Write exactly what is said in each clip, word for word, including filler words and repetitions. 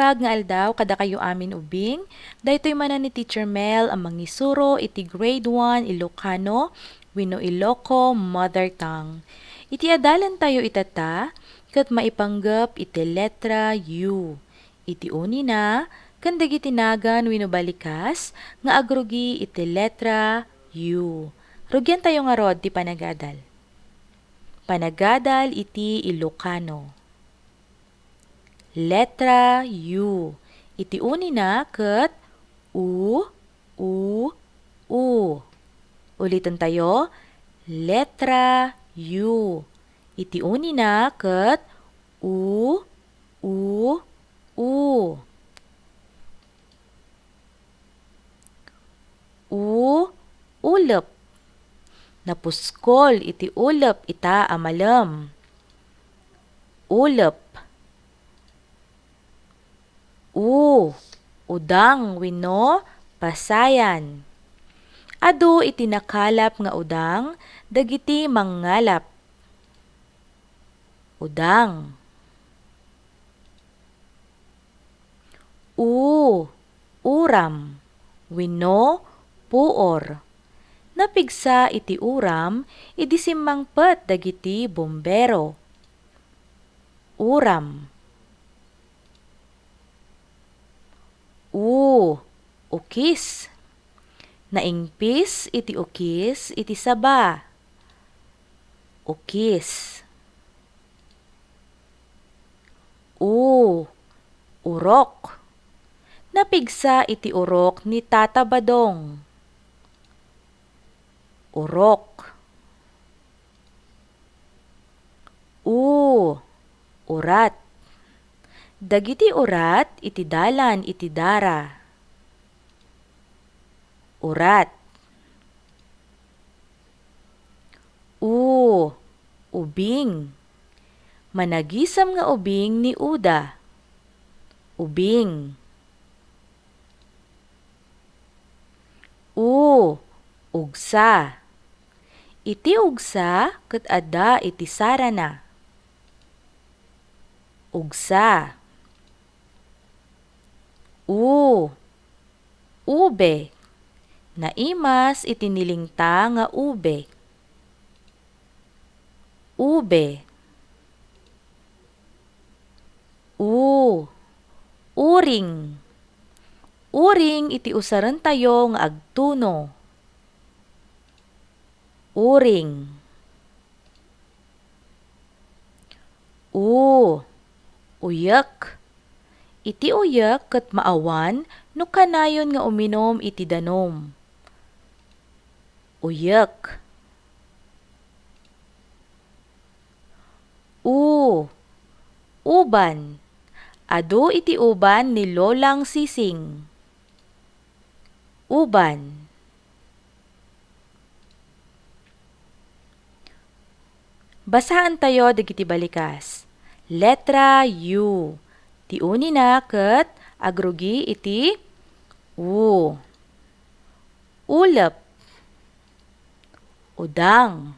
Ag nga aldaw kadakayo amin ubing, daytoy manen ni Teacher Mel a mangisuro iti Grade one Ilocano wenno Iloco Mother Tongue. Iti adalentayo itata ket maipanggep iti letra U. Iti unina, ken dagiti nagan wenno balikas nga agrugi iti letra U. Rugiantayo ngarud ti panagadal. Panagadal iti Ilocano. Letra U. Iti unina ket U, U, U. Ulitentayo, letra U. Iti unina ket U, U, U. U, ulep. Napuskol iti ulep ita a malem. Ulep. U, udang wenno pasayan. Adu iti nakalap nga udang dagiti mangngalap. Udang. U, uram wenno puor. Napigsa iti uram idi simmangpet dagiti bombero. Uram. U, ukis. Naingpis iti ukis iti saba. Ukis. U, urok. Napigsa iti urok ni Tata Badong. Urok. U, urat. Dagiti urat iti dalan iti dara. Urat. U, ubing. Managisem nga ubing ni Uda. Ubing. U, ugsa. Iti ugsa ket adda iti sarana. Ugsa. U, ube. Naimas iti nilingta nga ube. Ube. U, uring. Uring iti usarentayo nga agtuno. Uring. U, uyek. Iti uyek ket maawan no kanayon nga uminum iti danum. Uyek. U, uban. Adu iti uban ni Lolang Sising. Uban. Basaentayo dagiti balikas. Letra U. Ti unina ket agrugi iti U. Ulep. Udang.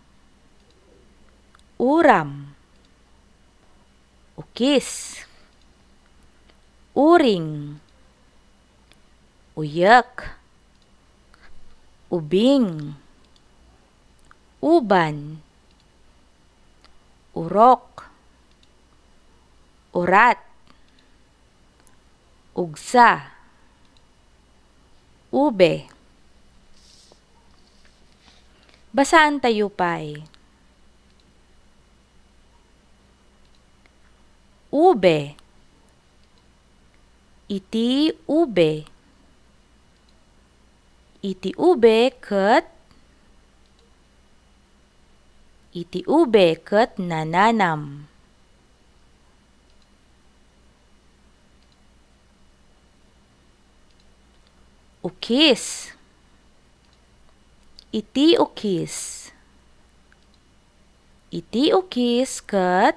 Uram. Ukis. Uring. Uyek. Ubing. Uban. Urok. Urat. Ugsa. Ube. Basaentayo pay. Ube. Iti ube. Iti ube ket, iti ube ket nananam. Ukis. Iti ukis. Iti ukis ket,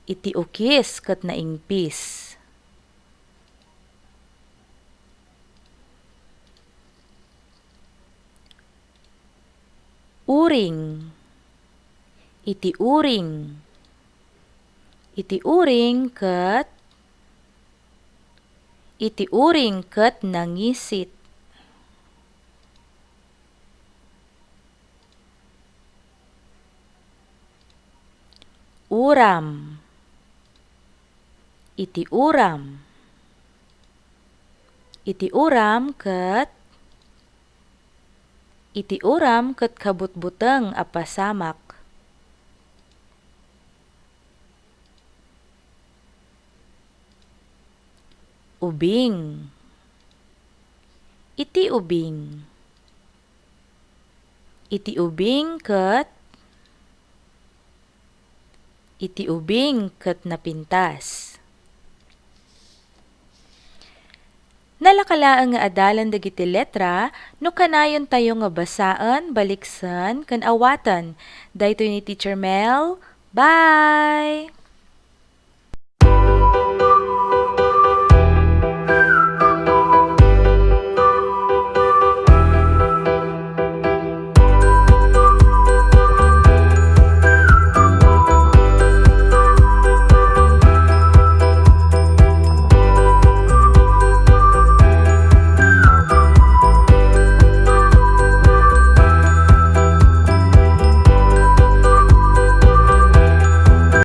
iti ukis ket naingpis. Uring. Iti uring. Iti uring ket, iti uring ket nangisit. Uram. Iti uram. Iti uram ket, iti uram ket kabutbuteng a pasamak. Ubing. Iti ubing. Iti ubing ket, iti ubing ket napintas. Nalaka laeng nga adalan dagiti letra no kanayontayo nga basaen, baliksen, ken awaten. Daytoy ni Teacher Mel. Bye!